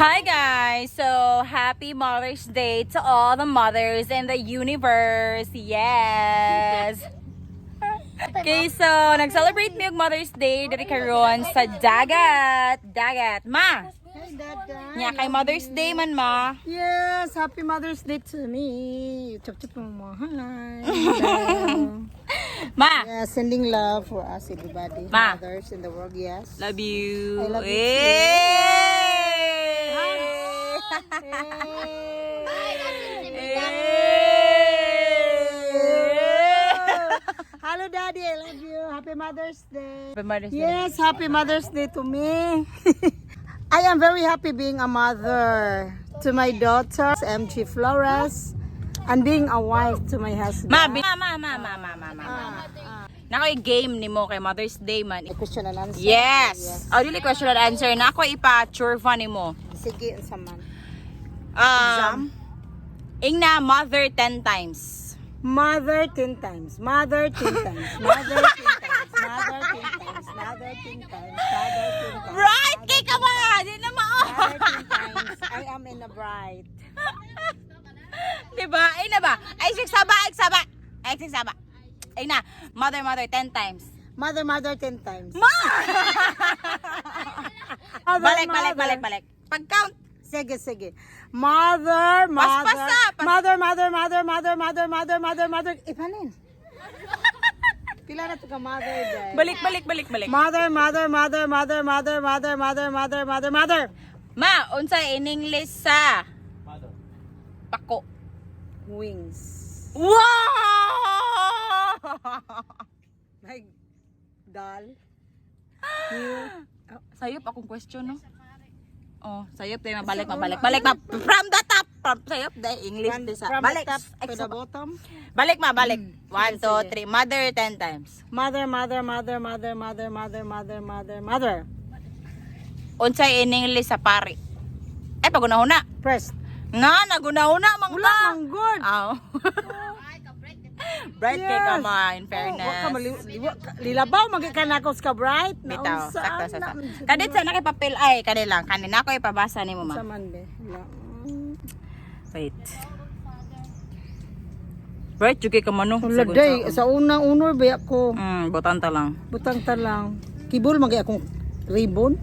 Hi guys! So, happy Mother's Day to all the mothers in the universe. Yes! Okay, so nag-celebrate mi og Mother's Day diri karon sa dagat. Dagat. Ma! Hey, Dada. Nya kay Mother's Day man, ma. Yes, happy Mother's Day to me. Chup chup mo. Hi. Ma! Yeah, sending love for us everybody. Ma. Mothers in the world, yes. Love you. I love you. Hey! Hey. Hello, Daddy. I love you. Happy Mother's Day. Happy Mother's Day. Yes, happy Mother's Day to me. I am very happy being a mother to my daughter, MG Flores, and being a wife to my husband. Ma, ma, ma, ma, ma, ma, ma, ma. Nakoy game nimo kay Mother's Day man. A question and answer. Yes. Oh, dili question and answer na ako ipa-churva nimo. Sige, unsa man. Ingna mother 10 times. Mother 10 times. Mother 10 times. Mother 10 times. Mother 10 times. Mother 10 times. Mother 10 times. Right kay ka ba? Di na mao. Mother 10 times. I am in a bride. Di ba? Ay na ba? Ay six saba, ay saba. Ay six saba. Ay na, mother, mother 10 times. Mother, mother 10 times. Ma! Mother, Balik, balik, mother. Balik, balik. Pag-count. Sige, sige. Mother, mother. Paspasa, Mother, mother, mother, mother, mother, mother, mother, mother. Ipanin. Pila na to ka mother day. Balik, balik, balik, balik. Mother, mother, mother, mother, mother, mother, mother, mother, mother, mother. Ma, unsa in English sa pako? Wings. Wow! My doll. Sayop akong question, no? Oh, sayop tayo, mabalik, mabalik. Balik ma from the top. From sayop day English From, di sa. from Balik. the top Ay, to the bottom. Balik ma, balik. One, two, three. Mother 10 times. Mother, mother, mother, mother, mother, mother, mother, mother, mother. Unsay in English sa pari? Ay, pagunahuna. Press. Na, nagunahuna mang Wala ka. mang good. Aw. Bright kay ka Yes. ma, in fairness. Oh, wa ka lilabaw magi ka nako sa bright. Bitaw, Naunsa sakto, na- sakto. Kadit sa nakipapil ay kani lang, kani na ako ipabasa nimo ma. Sa man be. Wala. Wait. Bright jud kay ka man no. Wala day sa unang unor ba ako. Butan ta lang. Butang ta lang. Kibol magi akong ribbon.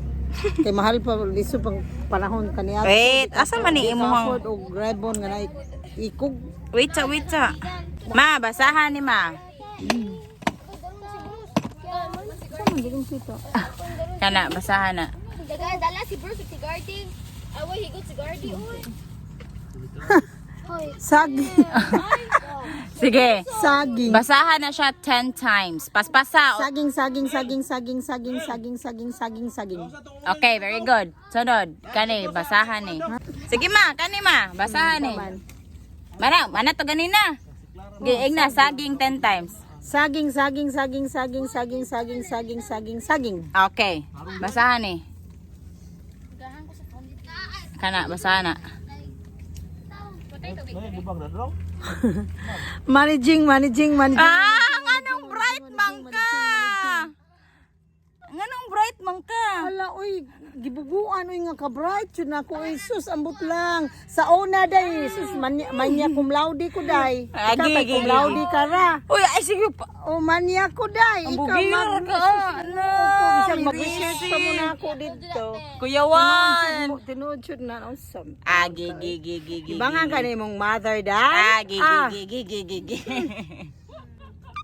Kay mahal pa liso pang panahon kaniya. Wait, asa man ni imong og ribbon nga na ikog. Wait sa, wait sa. Ma, basahan ni ma. Sa man di kong sito. Kana, basahan na. Daga, dala si Bruce si Gardi. Away, higot si Gardi. Uy. Hoy. Saging. Sige. Saging. Basahan na siya 10 times. Paspasa. Saging, saging, saging, saging, saging, saging, saging, saging, saging. Okay, very good. Sunod, kani, basahan ni. Sige ma, kani ma, basahan ni. Man. Mana, mana to ganina. Giing na, saging 10 times. Saging, saging, saging, saging, saging, saging, saging, saging, saging. Okay, basahan ni. Kana, basahan na. Managing, managing, managing. Ah, nganong bright man ka? Nganong bright man ka? Hala, uy, gibuguan, uy, nga ka-bright. Yun ako, uy, sus, ambot lang. Sa una, day, sus, manya, manya cum laude ko, day. Ikaw, Agi, kay gi, cum gi. laude ka ra. Uy, ay sige pa. O, manya ko, day. Ang Ikaw, bugir mag- ka. sus, Ano? opo, bisag mag-research pa muna ako dito. Kuya Juan. Tinuod yun na, awesome. Ah, gi, gi, gi, gi, gi. Iba nga ka na imong mother, day. Ah, gi, gi, gi, gi, gi, gi.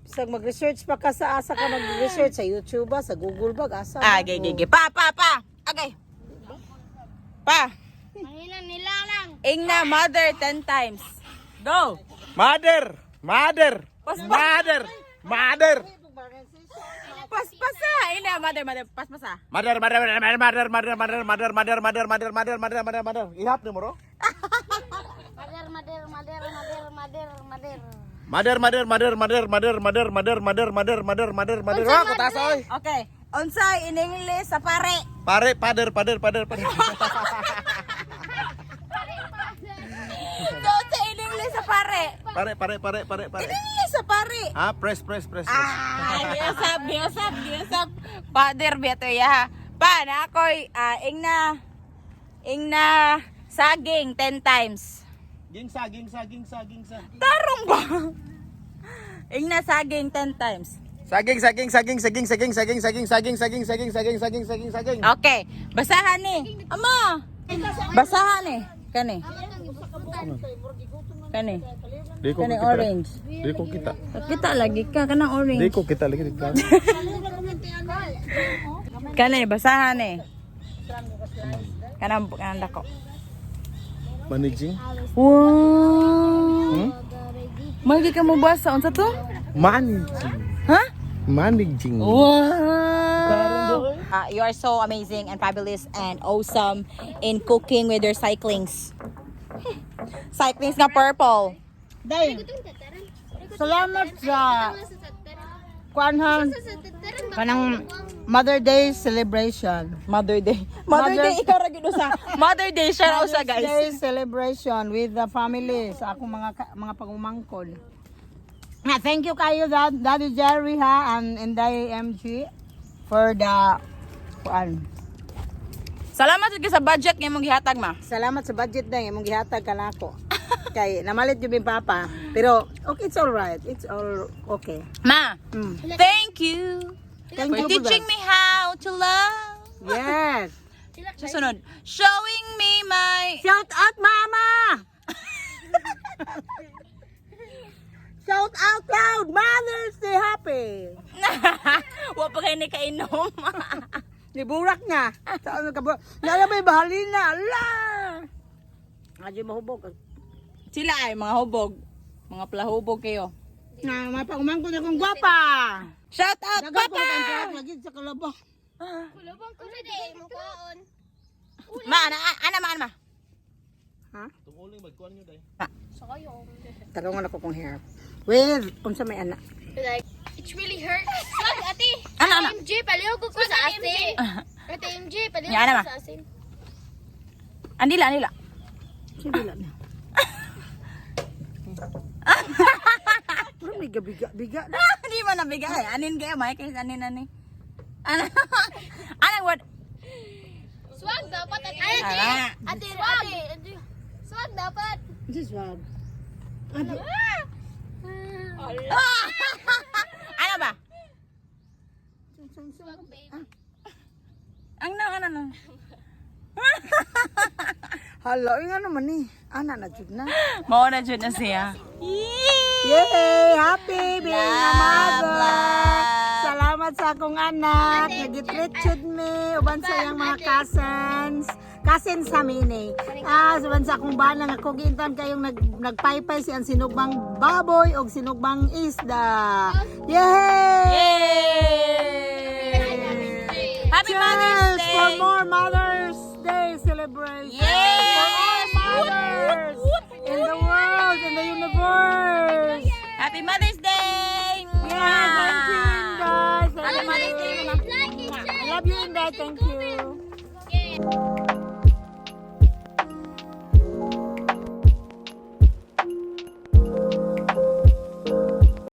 Bisag mag-research pa ka sa asa ka mag-research sa YouTube ba, sa Google ba, asa. Ah, gi, gi, gi. Pa, pa, pa. Okay. Pa. Mahina nila lang. Ingna mother 10 times. Go. Mother! Mother! Mother! Mother! Paspasa. Ingna mother, mother. Paspasa. Mother, mother, mother, mother, mother, mother, mother, mother, mother, mother, mother, mother, mother, mother. Ihap ni mo ro? Mother, mother, mother, mother, mother, mother. Mother, mother, mother, mother, mother, mother, mother, mother, mother, mother, mother, mother. Wah, kutasa oy. Okay. Unsay in English sa pare? Pare, pader, pader, pader, pader. So, unsay in English sa pare? Pare, pare, pare, pare, pare. In English sa pare. Ah, press, press, press, press. Ah, giusap, giusap, giusap. Father, beto ya. Pa, na ako'y, ah, ingna. Ingna saging 10 times. Gingsa, gingsa, gingsa, gingsa. Tarong ba? Ingna saging 10 times. Saging, saging, saging, saging, saging, saging, saging, saging, saging, saging, saging, saging, saging, saging. Okay, basahan ni. Ama. Basahan ni. Kani. Kani. Di ko Kani orange. Di ko kita. Kita lagi ka kanang orange. Di ko kita lagi dito. Kani basahan ni. Kanang kanang dako. Managing. Wow. Hmm? Magi ka mo basa unsa to? Managing. Ha? Managing. Wow! You are so amazing and fabulous and awesome in cooking with your cyclings. Cyclings na purple. Day, salamat sa kuanhan kanang Mother Day celebration. Mother Day. Mother Day, ikaw ra gyud usa. Mother Day siya ra usa, Mother's guys. Day celebration with the family sa akong mga pagumangkon. Na, thank you kayo Daddy Jerry ha and Inday MG for the kuan. Salamat jud sa budget nga imong gihatag, ma. Salamat sa budget na imong gihatag kanako. Kay namalit jud mi papa. Pero okay, it's all right. It's all okay. Ma, thank you Thank for you teaching me how to love. Yes. Susunod, showing me my Shout out, Mama! Shout out loud! Mother's Day happy! Wa pa kayo ni kainom. Niburak niya. Saan ka ba? Nala may bahalina. Ala! Adyo mahubog. Sila ay mga hubog. Mga plahubog kayo. Na, mapagumangkon akong gwapa. Shout out, Dagan po Papa! ang truck lagi sa kalaba. Kulubang ko na day mo kaon. Ma, ana, ana, ma, ana, ma. Ha? Tumuling magkuan nyo day. Tarungan ako kong hair. With, unsa may anak. Like, it really hurts. Swag, ate. Ano, ano? MJ, palihog ko sa asin. Ate MJ, palihog Yan, ko ama. sa asin. Anila, anila. Sige lang na. Pero may gabiga-biga na. Hindi mo nabigay. Anin kayo, may kayo, anin, anin. Ano? Anong word? Swag dapat, ate. Ay, ate. Ara. Ate, ate. Ate. Swag dapat. This is wag. Ano ba? Swag, babe. Ang na, ano, ano? Hala, nga naman eh. Ana na jud na. Mao na jud na siya. Yay! Happy being a Love, mother! love. Salamat sa akong anak. Nag-treat jud me. Uban sa iyang mga cousins. Cousins sa amin eh. Ah, uban sa akong bana nga kugintan kayong nagpaypay siyang sinugbang baboy o sinugbang isda. Yay! Yay! Happy Mother's Cheers Day! for more Mother's Day celebration. Yes! For all mothers in the world, in the universe. Happy Mother's Day! Yeah, thank you, Inday. Happy Mother's Day, Mama. Like it, I love you, Inday. Thank you. share.